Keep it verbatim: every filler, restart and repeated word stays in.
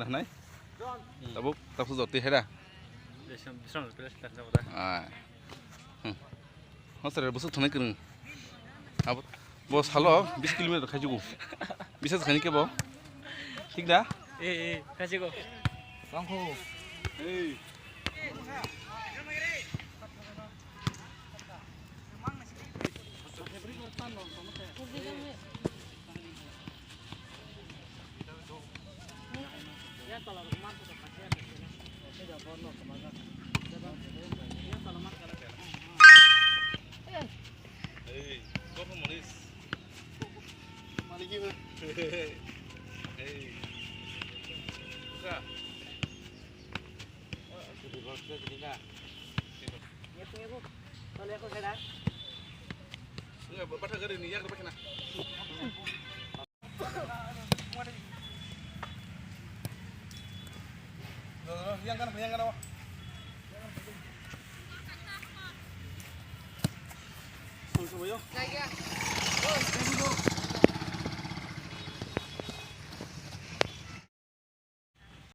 Hanai? Tabuk, tabuk jor twi hai da? Ai. Hmm. Hostel busuk thunai kwrwng. Abo, bo salo bis kilometer khai jugo. Bisa khaini kebo. Thik da? Eh, eh, khai jugo. Tangkho. Ei. Hey, go for Maurice. Maliki ba. Hey. Buka. Enggak, bathak gari ni, ya, ke pakai na. Yang kan, yang kan, apa? Song, song, yo.